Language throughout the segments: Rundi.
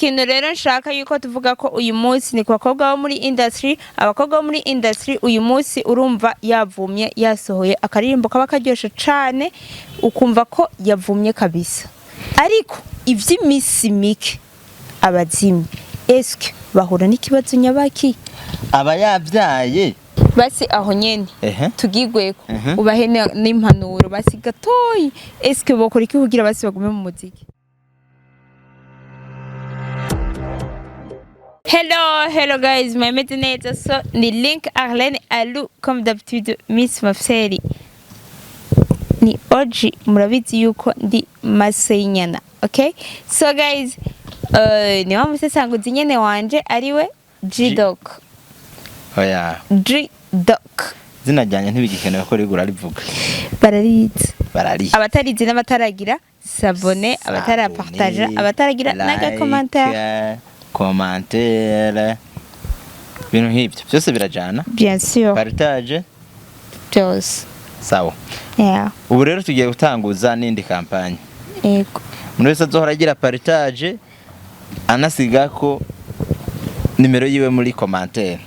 Ikintu rero nshaka yuko tuvuga ko uyu munsi ni ku bakobwa bo muri industry. Abakobwa bo muri industry uyu munsi, urumva yavumye, yasohoye akaririmbo kaba karyoshe cane, ukumva ko yavumye kabisa, ariko ivy'imisi mike abazimye. Eske bahura n'ikibazo nyabaki? Aba yabyaye. Basi aho nyene tugigweko, ubahe n'impanuro basi gatoyi. Eske bokora iki kugira basi bagume mu muziki? Hello, hello guys, mwameze neza? So ni Link Arlene Alu, comme d'habitude Miss Mafseri ni OG, murabizi yuko ndi Maseyinyana. Okay, so guys, ni wa musesanguzi nyene wanje ariwe G-Dog. Oya. G-Dog. Izina ryanjye ntibigikenewe ko rigura rivuga. Bararizi. Barariha. Abatarizi n'abataragira s'abonner, abatarapartaja, abataragira n'agacommentaire. Commentaire, ibintu nk'ibyo byose birajana. Bien sûr. Partage. Byose. Sawa. Yeah. Ubu rero tugiye gutanguza n'indi campagne. Yego. Umuntu wese azohora agira partage, anasigako nimero yiwe muri commentaire.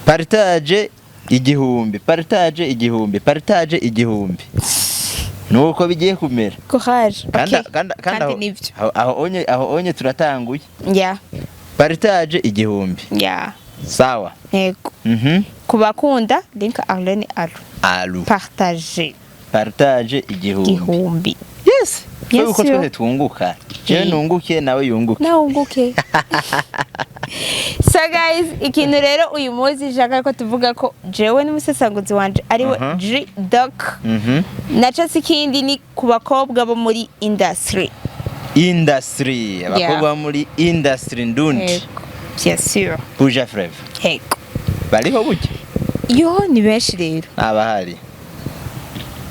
Partage 1000, partage 1000, partage 1000, nuko bigiye kumera. Courage. Kandi Okay. kandi kandi kandi aho, nivyo. aho onye turatanguye. Partage 1000. Sawa. Yego. Ku bakunda Link Arlene Alu, Alu. Partage. Partage 1000. 1000. Yes. Yes, uko yo. twese twunguka, jewe nunguke, nawe yunguke. Nawe unguke. So guys, ikintu rero uyu munsi nshaka ko tuvuga ko jewe n'umusesanguzi wanje ariwe G Doc, naco si ikindi, ni ku bakobwa bo muri industry. Industry, abakobwa bo muri industry ndundi. Yego, bien sûr. Buja Flava. Yego. Bariho burya? Yo, ni benshi rero. Abahari.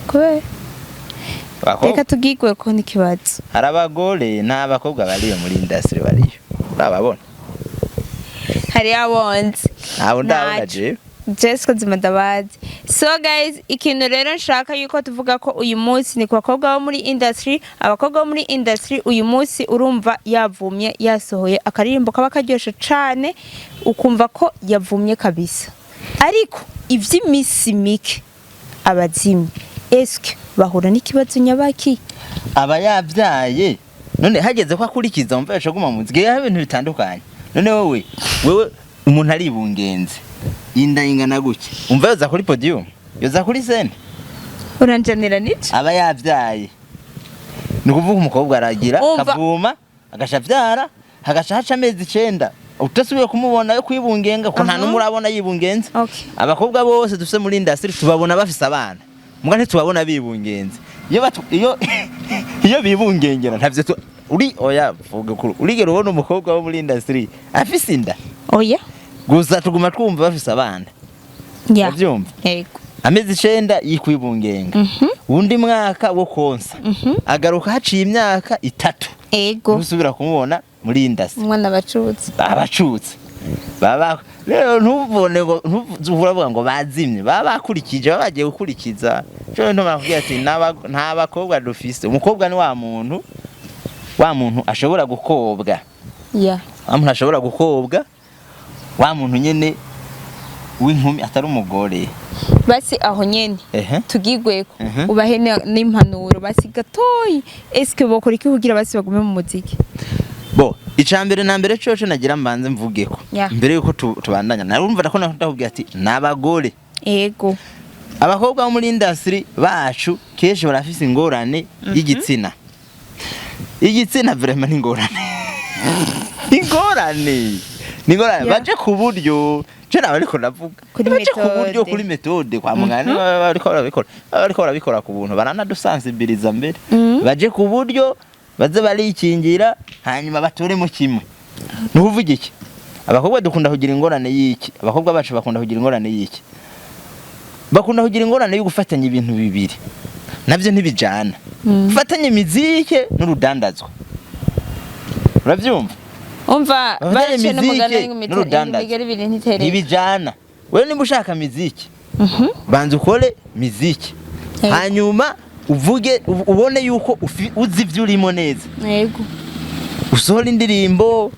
Kubera Abakobwa- reka tugigwe ko n'ikibazo. Hari abagore n'abakobwa bariyo muri industry, bariyo, urababona? Hari abonzi. Ntabwo ndabona. Ntaco. Jewe. Jessica nzima ndabazi. So guys, ikintu rero nshaka yuko tuvuga ko uyu munsi ni ku bakobwa bo muri industry. Abakobwa bo muri industry uyu munsi, urumva yavumye, yasohoye akaririmbo kaba karyoshe cane, ukumva ko yavumye kabisa, ariko ivy'imisi mike abazimye. Eske bahura n'ikibazo nyabaki? Aba yabyaye, none hageze ko akurikiza, wumva yaca aguma mu nzu. Ibintu bitandukanye. None wewe umuntu aribungenze, inda ingana gutya, umva yoza kuri podium, yoza kuri scène? Uranjanira nico. Aba yabyaye, ni ukuvuga umukobwa aragira Umva. akavuma, agaca abyara, hagaca haca amezi 9 utasubiye kumubona yo kwibungenga, ko nta n'umwe urabona yibungenze. Abakobwa bose dufise muri industry tubabona bafise abana, muga ntitubabona bibungenze. Iyo bibungengera ntavyo uri oya, vuga ukuri, urigera ubona umukobwa wo muri industry afise inda? Oya. Gusa tuguma twumva bafise abana. Uravyumva? Yego. Amezi 9 yikwibungenga, uwundi mwaka wo konsa, agaruka haciye imyaka 3. Ntusubira kumubona muri industry. Umwana bacutse. Abacutse baba rero, ntubone ngo uravuga ngo bazimye, baba bakurikije, baba bagiye gukurikiza. Cyo ntuma nakubwira ati nta bakobwa dufise. Umukobwa ni wa muntu ashobora gukobwa. Wa muntu ashobora gukobwa, wa muntu nyene w'inkumi, atari umugore. Basi aho nyene tugigweko, ubahe n'impanuro basi gatoyi. Eske bokora iki kugira basi bagume mu muziki? Bo, icambere na mbere coco nagira mbanze mvugeko mbere yuko tubandanya, narumva ko ndakubwira ati n'abagore. Abakobwa bo muri industry bacu kenshi barafise ingorane y'igitsina. Igitsina vraiment ni ingorane, ingorane ni ingorane. Baje ku buryo je nawe ariko ndavuga Kuri baje ku buryo méthode. Kuri méthode kwa muganga baba bariko barabikora, baba bariko barabikora ku buntu, baranadusensibiliza mbere. Baje ku buryo baze barikingira, hanyuma batoremo kimwe. Ni ukuvuga iki? Abakobwa dukunda kugira ingorane y'iki? Abakobwa bacu bakunda kugira ingorane y'iki? Bakunda kugira ingorane yo gufatanya ibintu bibiri, nabyo ntibijana. Gufatanya imizike n'urudandazwa, urabyumva? Umva. Bafatanya Baraciye n'umugani imiziki ngo n'urudandazwa. imigeri ibiri ntitereka. Ntibijana. Wewe nimba ushaka miziki, banza ukore miziki, hanyuma uvuge, ubone yuko uzi ibyo urimo neza. Usohora indirimbo,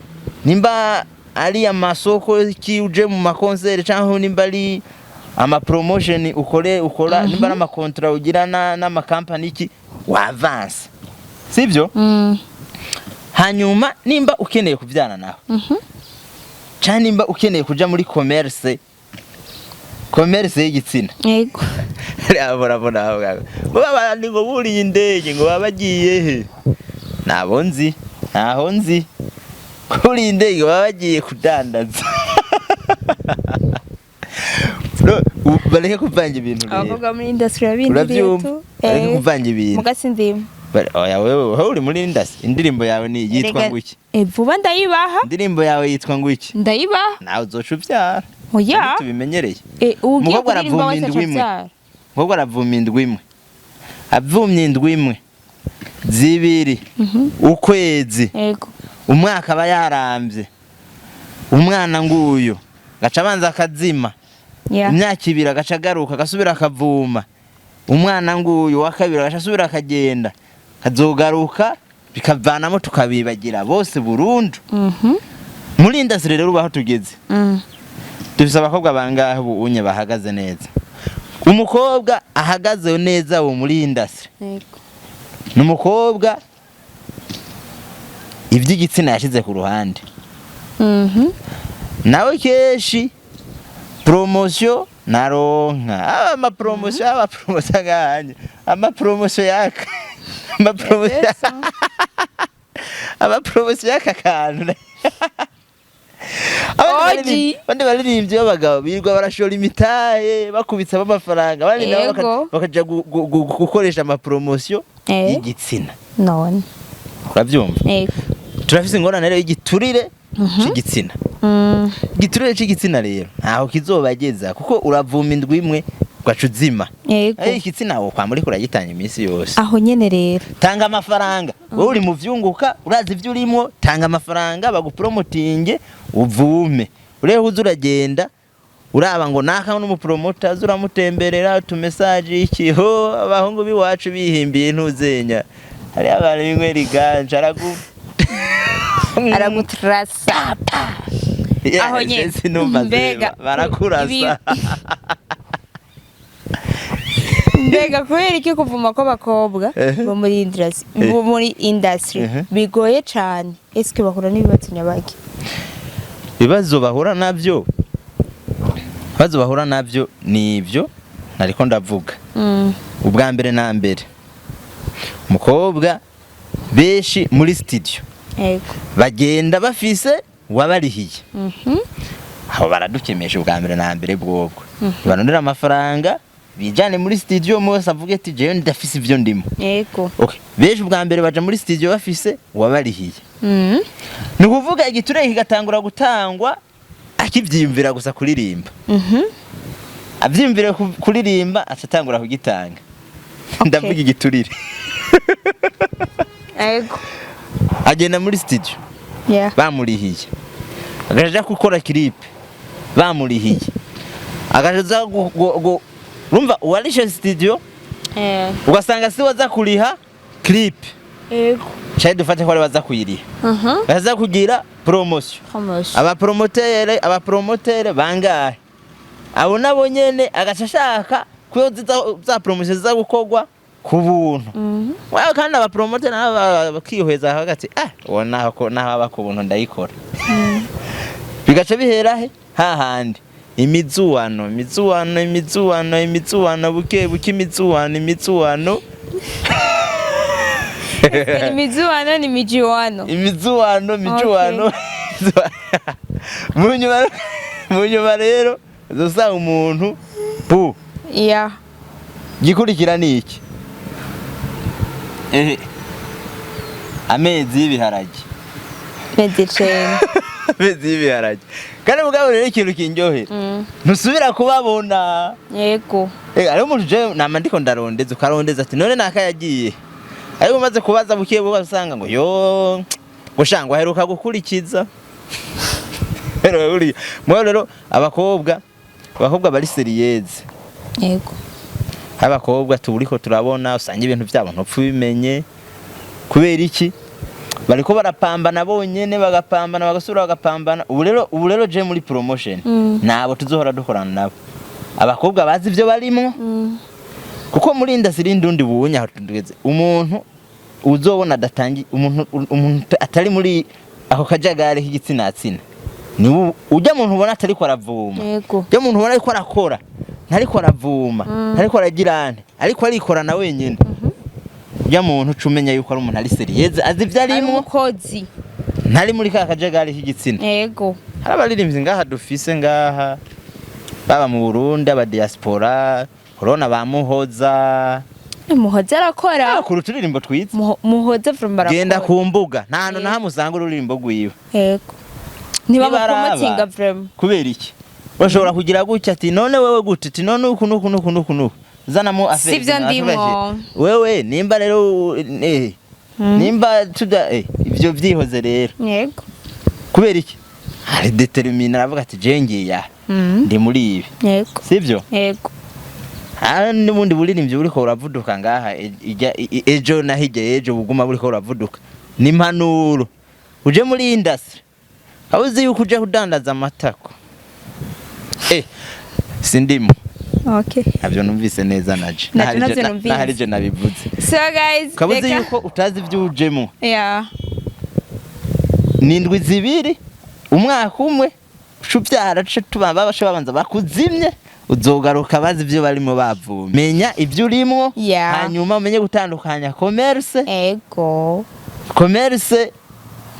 nimba ari amasoko ki, uje mu ma concert, cyangwa nimba ari ama promotion ukore ukora, nimba ari ama contrat ugirana n'amakampani iki, wa avance, sibyo? Hanyuma nimba ukeneye kubyara nawe, cyangwa nimba ukeneye kuja muri commerce y'igitsina, urabona ngo babandi ngo buriye indege ngo baba bagiye he? Nabo nzi, ntaho nzi. Kuriye indege baba bagiye kudandaza. No, bareke kuvanga ibintu rero. Abakobwa muri industry babindiriye. Urabyumva? Tu. Bareke kuvanga ibintu. Mugasi ndimo. Oya, wewe wowe uri muri industry. Indirimbo yawe ni yitwa Erega- ngo iki? Vuba ndayibaha. Indirimbo yawe yitwa ngo iki? Ndayibaha. Nawe uzoca ubyara. Oya. Kandi tubimenyereye. Ugiye Umukobwa kuririmba aravuma wese indwi imwe. acavyara. Umukobwa aravuma indwi imwe, avumye indwi imwe, zibiri, ukwezi, umwaka, aba yarambye. Umwana nguyu gaca abanza akazima. Imyaka 2 agaca agaruka, agasubira akavuma. Umwana nguyu wa kabiri agaca asubira akagenda, kazogaruka, bikavanamo tukabibagira bose burundu. Muri industry rero ubu aho tugeze, dufise abakobwa bangahe ubu unye bahagaze neza? Umukobwa ahagaze neza ubu muri industry ni umukobwa iby'igitsina yashyize ku ruhande. Nawe kenshi promotion naronka, aba ama promotion, aba promotion agahanye, ama promotion yaka, ama promotion, ama promotion yaka kantu. Oji. Abandi baririmbyi b'abagabo birirwa barashora imitahe, bakubitsamo amafaranga, abandi nabo bakaja gukoresha ama promotion y'igitsina. None. Urabyumva? Yego. Turafise ingorane rero y'igiturire c'igitsina. Igiturire c'igitsina rero ntaho kizobageza, kuko uravuma indwi imwe ugaca uzima. Igitsina wo kwa muri kuragitanga iminsi yose. Aho nyene rero. Tanga amafaranga, wowe uri mu vyunguka, urazi ivyo urimwo. Tanga amafaranga bagupromotinge, uvume, ureho uza uragenda uraba ngo naka n'umu promoter, aza uramutemberera utu message iki. Ho abahungu b'iwacu bihimbiye ntuzenya, hariyo abantu binywera iganja, aragu Aragutrasa. Aho nyene. Sinumva. Mbega, barakurasa. Mbega kubera iki kuvuma kw'abakobwa bo muri industry, bo muri industry bigoye cane? Eske bahura n'ibibazo nyabaki? Ibibazo bahura nabyo ni ibyo nariko ndavuga. Ubwa mbere na mbere, umukobwa benshi muri studio bagenda bafise wabarihiye. Abo baradukemesha ubwa mbere na mbere bwobwo, banonera amafaranga bijane muri studio, mose avuge ati jewe ndafise ivyo ndimo. Okay. Benshi ubwa mbere baja muri studio bafise wabarihiye. Ni ukuvuga igiturire kigatangura gutangwa akivyiyumvira gusa kuririmba. Avyiyumvira kuririmba, aca atangura kugitanga. Ndavuga igiturire. Agenda muri studio bamurihiye, agaja gukora clip bamurihiye, agaja urumva uwarishe studio, ugasanga si waza kuriha clip. Cari dufate ko ari baza kuyiriha, baza kugira promotion. Promotion. Abapromotere bangahe abo nabo nyene agaca ashaka ko za promotion ziza gukorwa ku buntu. Wewe kandi abapromotere nabo bakihweza hagati, ah uwo naho ko naho aba ku buntu ndayikora. Bigaca bihera he hahandi, imizuwano, imizuwano, imizuwano, imizuwano, buke buke, imizuwano, imizuwano. Imizuwano ni mijuwano. Imizuwano, mijuwano. Mu nyuma rero uzosanga umuntu bu gikurikira ni iki? Ehe, amezi y'ibiharage. Mezi 9. Amezi y'ibiharage. Kandi mugabo rero ikintu kindyohera, ntusubira kubabona. Hariho umuntu je nama ndiko ndarondeza, ukarondeza ati none naka yagiye, ariko umaze kubaza buke buke usanga ngo yo ngo sha ngo aheruka gukurikiza. Rero buriya mugabo rero abakobwa bari sérieuses, abakobwa turiko turabona, usanga ibintu byabo ntupfa ubimenye. Kubera iki? Bariko barapambana bonyene, bagapambana, bagasubira bagapambana. Ubu rero je muri promotion nabo tuzohora dukorana nabo, abakobwa bazi ivyo barimwo, kuko muri industry y'indundi bunya aho tugeze, umuntu uzobona adatangi, umuntu atari muri ako kajagari k'igitsinatsina, ni ujya muntu ubona atariko aravuma. Ujya muntu ubona ariko arakora, ntariko aravuma, ntariko aragira ante, ariko arikorana wenyine, ujya muntu uca umenya yuko ari umuntu ari sérieux, azi ibyo ari arimwo, umukozi. Ntari muri ka kajagari k'igitsina. Hari abaririmbyi ngaha dufise ngaha, baba mu Burundi, aba diaspora, urabona ba Muhoza. Muhoza arakora. Akora uturirimbo twiza. Muhoza from barakora. Genda ku mbuga, nta hantu na hamwe usanga ururirimbo rwiwe. Ntibamupromotinga vraiment. Kubera iki? Bashobora kugira gutya ati: "None wewe gute?" Ati: "None uku nuku nuku nuku nuku zanamo affaire." Sivyo ndimo. Wewe nimba rero nimba tuda ivyo vyihoze rero. Kubera iki? Hari déterminé, aravuga ati: "Je ngiye aha, ndi muri ibi." Sivyo? Yego. Hari n'ubundi buririmbyi buriko buravuduka ngaha, ejo na hirya ejo buguma buriko buravuduka. Ni impanuro: uje muri industry, aho uzi yuko uje kudandaza amatako, sindimo. Ntabyo numvise neza naje. Navyo navyo numvise. Nahari je nabivuze. So guys, ukaba uzi reka yuko utazi ibyo ujemo, ni indwi 2, umwaka umwe, uca ubyara, uce tuba babasha babanza bakuzimye, uzogaruka bazi ibyo barimo bavumye. Menya ibyo urimwo, hanyuma umenye gutandukanya commerce, commerce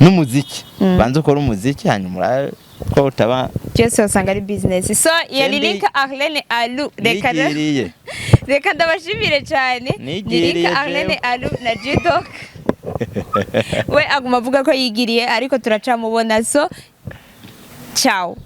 n'umuziki. Banza ukore umuziki, hanyuma urabe ko utaba Byose usanga ari business. So yari Kendi- Link Arlene Alu, reka Nigiriye. Reka ndabashimire cyane. Ni Nigiriye Link Arlene jewe. Alu na G-Dog. We aguma avuga ko yigiriye, ariko turacamubona. So ciao.